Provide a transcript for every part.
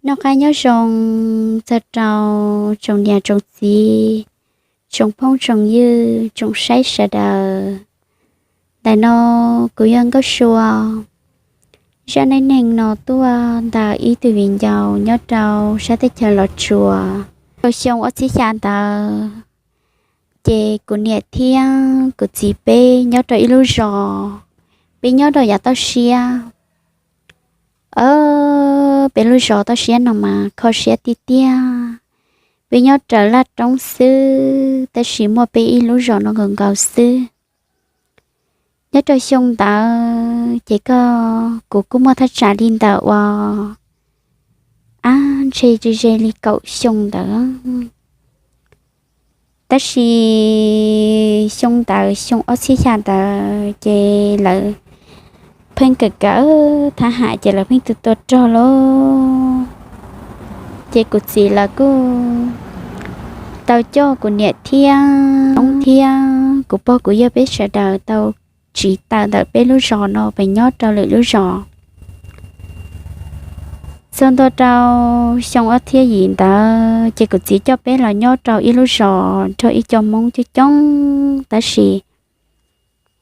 Noj qab nyob zoo txog rau tsoom niam tsoom txiv, tsoom phooj tsoom ywg, tsoom saib sawv daws. Ntawm no kuv yog Nkauj Sua. Zaj neej neeg no tuaj ntawm ib tug viv ncaus nyob rau sab teb chaws Los Tsuas. Rau xyoo ob txhiab xya ntawd, ces kuv niam thiab kuv txiv peb nyob rau ib lub zos, peb nyob rau yav toj siab. Peb lub zos toj siab no mas kho siab tiag tiag. Peb nyob raws laj roob xwb, tab sis muaj peb ib lub zos no nkaus nkaus xwb. Nyob rau xyoo ntawd ces koj, kuv kuj muaj thaj tsam li ntawm uas, ab, ntshe ze ze li kaum xyoo ntawd. Tab sis xyoo ntawd, xyoo ob txhiab xya ntawd ces lawv pheej kawm kawm thab ham ces lawv pheej tua tua rog lauj. Ces kuv txiv lawv kuj tau coj kuv niam thiab, thiab kuv pog kuv yawg peb sawv daws tau tsiv tawm ntawm peb lub zos no pes nyob rau lwm lub zos. Txog ntua rau xyoo ob txhiab yim ntawd ces kuv txiv coj peb los nyob rau ib lub zos nrog ib co Hmoob coob coob, tab sis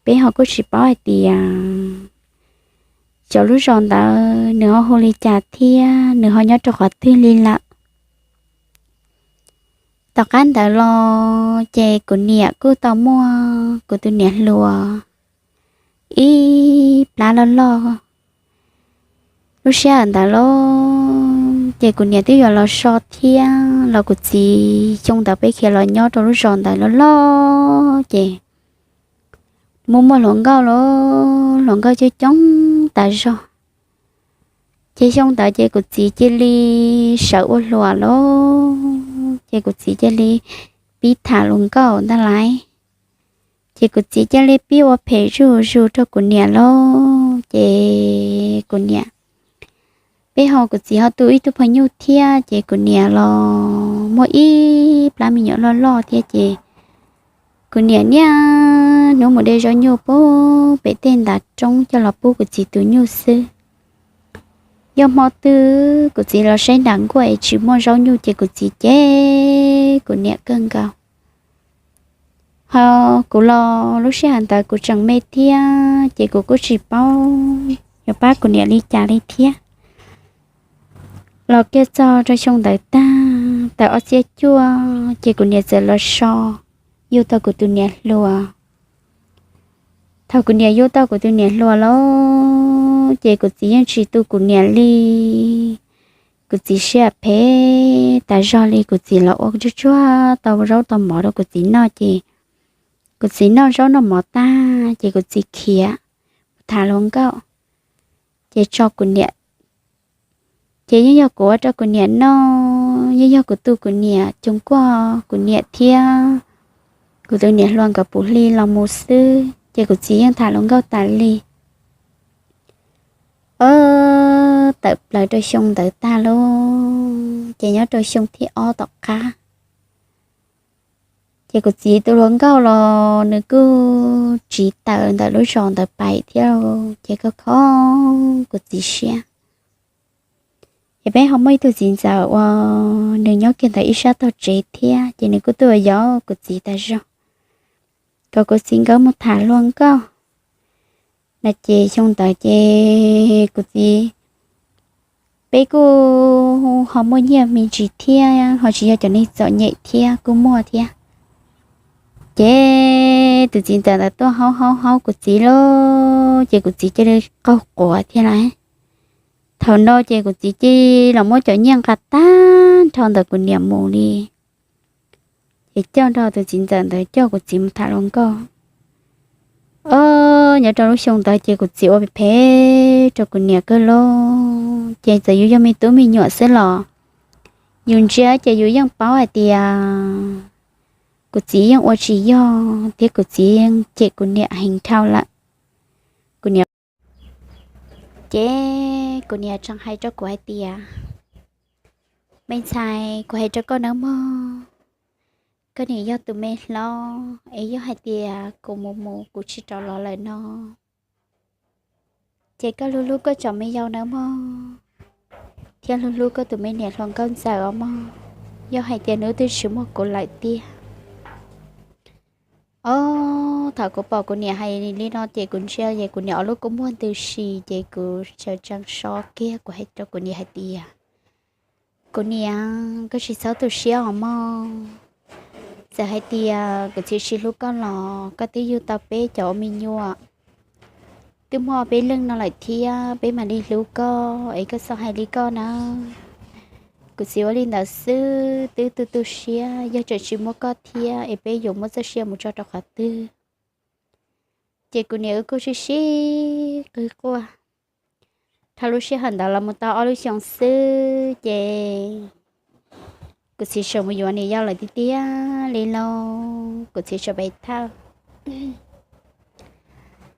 peb ho kuj tsis paub hais tias cov lub zos ntawd nws ho hu li cas thiab nws ho nyob rau qhov twg li lawm. Tom qab ntawd los ces kuv niam kuj tau muaj kuv tus niam hluas ib plab loj loj. Lub sij hawm ntawd los ces kuv niam twb yuav los so thiab los kuv txiv, xyoo ntawd peb khiav los nyob rau lub zos ntawd loj loj ces muaj muaj hluas nkauj los, hluas nkauj coob coob tas zog. Ces xyoo ntawd ces kuv txiv cia li sawv ua hluas lauj, ces kuv txiv cia li pib tham hluas nkauj ntag lauj. Ces kuv txiv cia li pib ua phem zuj zus rau kuv niam lauj. Ces kuv niam, peb ho kuv txiv ho tu ib tug phooj ywg thiab, ces kuv niam los muaj ib plab me nyuam loj loj thiab ces kuv niam niaj hnub mus de zaub nyuj pub pem tej ntav roob coj los pub kuv txiv tus nyuj xwb. Yog hmo twg kuv txiv los saib nram nkuaj es tsis muaj zaub nyuj ces kuv txiv cem kuv niam kawg nkaus. Ho kuv los lub sij hawm ntawd kuv tseem me thiab ces kuv kuj tsis paub yuav pab kuv niam li cas li thiab. Los kiag txog rau xyoo ntawd tag, tawm ob txhiab cuaj ces kuv niam txawm los so yug tau kuv tus niam hluas. Thaum kuv niam yug tau kuv tus niam hluas lauj, ces kuv txiv yeej tsis tu kuv niam li. Kuv txiv siab phem tas zog li, kuv txiv los ua tsuag tsuag tau zaub tau mov rau kuv txiv noj ces kuv txiv noj zaub noj mov tag ces kuv txiv khiav tham hluas nkauj, ces tso kuv niam. Ces yeej yog kuv ua rau kuv niam noj, yeej yog kuv tu kuv niam, coos kuaj kuv niam thiab kuv tus niam hluas nkawd puv hli los mus xwb, ces kuv txiv yeej tham hluas nkauj tas li. Tawm plaws rau xyoo ntawd tag lauj, ces nyob rau xyoo thib ob tom qab, ces kuv txiv tus hluas nkauj los nws kuj tsiv tawm ntawm lub zos ntawd pais thiab, ces kho kho kuv txiv siab. Ces peb ho muaj ib tug txiv ntxawm uas nws nyob kiag ntawm ib sab tog tsev thiab, ces nws kuj tuaj yaum kuv txiv tas zog, kom kuv txiv nkawd mus tham hluas nkauj na. Ces xyoo ntawd ces kuv txiv, peb kuj ho muaj nyiaj me ntsis thiab, ho tsis yog cov neeg txom nyem thiab, kuj muaj thiab. Ces tus txiv ntxawm ntawd tuaj haub haub haub kuv txiv lauj, ces kuv txiv cia li qaug quav thiab lauj. Thaum no ces kuv txiv cia li los muab cov nyiaj nqa tag nrho ntawm kuv niam mus li. Ces coj nrog tus txiv ntxawm ntawd coj kuv txiv mus tham hluas nkauj. Os, nyob rau lub xyoo ntawd ces kuv txiv ua phem phem rau kuv niam kawg lauj. Ces txawm yus yog me tub me nyuam xwb los yus ntsia ces yus yeej paub hais tias kuv txiv yeej ua tsis yog thiab kuv txiv yeej cem kuv niam heev dhau lawm. Kuv niam, ces kuv niam tseem hais rau kuv hais tias, me ntxhais, kuv hais rau koj nawb mog, koj nim yog tus me hlob es yog hais tias kuv mus mus kuv tsis rov los lawm no ces koj hlub hlub koj tsoom me yau nawb mog. thiab hlub hlub koj tus me niam hluas nkauj ntxawm os mog. Yog hais tias nws twb tsis muaj kuv lawm tiag. Ob, thaum kuv pom kuv niam hais li no ces kuv ntsia ces kuv niam ob lub kua muag ntws si ces kuv tseem tseem so kiag kuv hais rau kuv niam hais tias, kuv niam, koj tsis txhob tu siab os mog. Txawm hais tias kuv txiv tsis hlub koj los koj twb yug tau peb cov ua me nyuam, twb muaj peb leeg no lawm thiab peb mam li hlub koj es koj txhob hais li koj na. Kuv txiv ua li ntawd xwb twb tu tu siab, yog tseem tsis muaj koj thiab es peb yuav muab txoj sia mus tso rau qhov twg? Ces kuv niam wb kuj sib sib qw quaj. Dhau lub sij hawm ntawd los mus tau ob lub xyoos xwb ces kuv txiv tseem mus yuav niam yau lawm tiag tiag li lauj. Kuv txiv tseem pem thawj,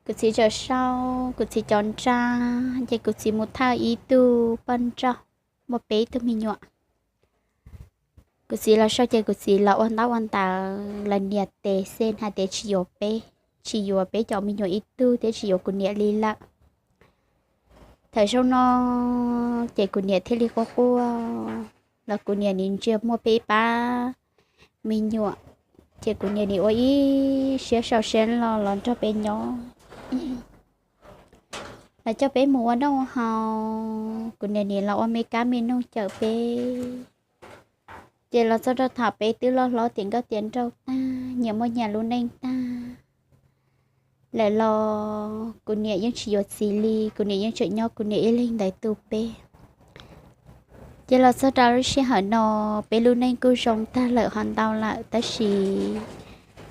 kuv txiv tseem sau kuv txiv cov nra, ces kuv txiv mus thawj ib tug poj nrauj muaj peb tug me nyuam. Kuv txiv los sau ces kuv txiv los ua ntaub ua ntawv los nias tes xej hais tias tsis yuav peb, tsis yuav peb cov me nyuam ib tug thiab tsis yuav kuv niam li lawm. Thaum zoo no ces kuv niam thiaj li quaj quaj, los kuv niam nim ntsia muaj peb pab me nyuam, ces kuv niam nim ua ib siab sau siab lo los nrog peb nyob. Los coj peb mus ua noj ua haus, kuv niam nim los ua me kab me noog cawm peb. Ces los txog rau thaum peb twb loj hlob tiav nkauj tiav nraug tag, nyias muaj nyias lub neej tag lawm los kuv niam yeej tsis yuav txiv li, kuv niam yeej tseem nyob kuv niam ib leeg ntawd tu peb. Ces los txog rau lub sij hawm no, peb lub neej kuj zoo tag lawm ho ntau lawm tab sis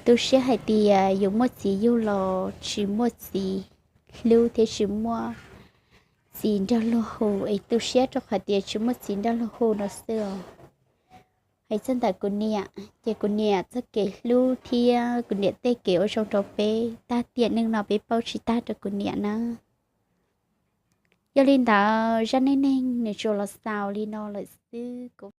tu siab hais tias yus muaj txiv yug los tsis muaj txiv hlub thiab tsis muaj txiv nrog luag hu, es tu siab rau qhov tias tsis muaj txiv nrog luag hu no xwb os. Hais txog ntawm kuv niam ces kuv niam txoj kev hlub thiab kuv niam tej kev ua zoo rau peb tag tiam neej no peb paub tsis tag rau kuv niam na. Yog li ntawd zaj neej neeg nws tsuas los xaus li no lawm xwb.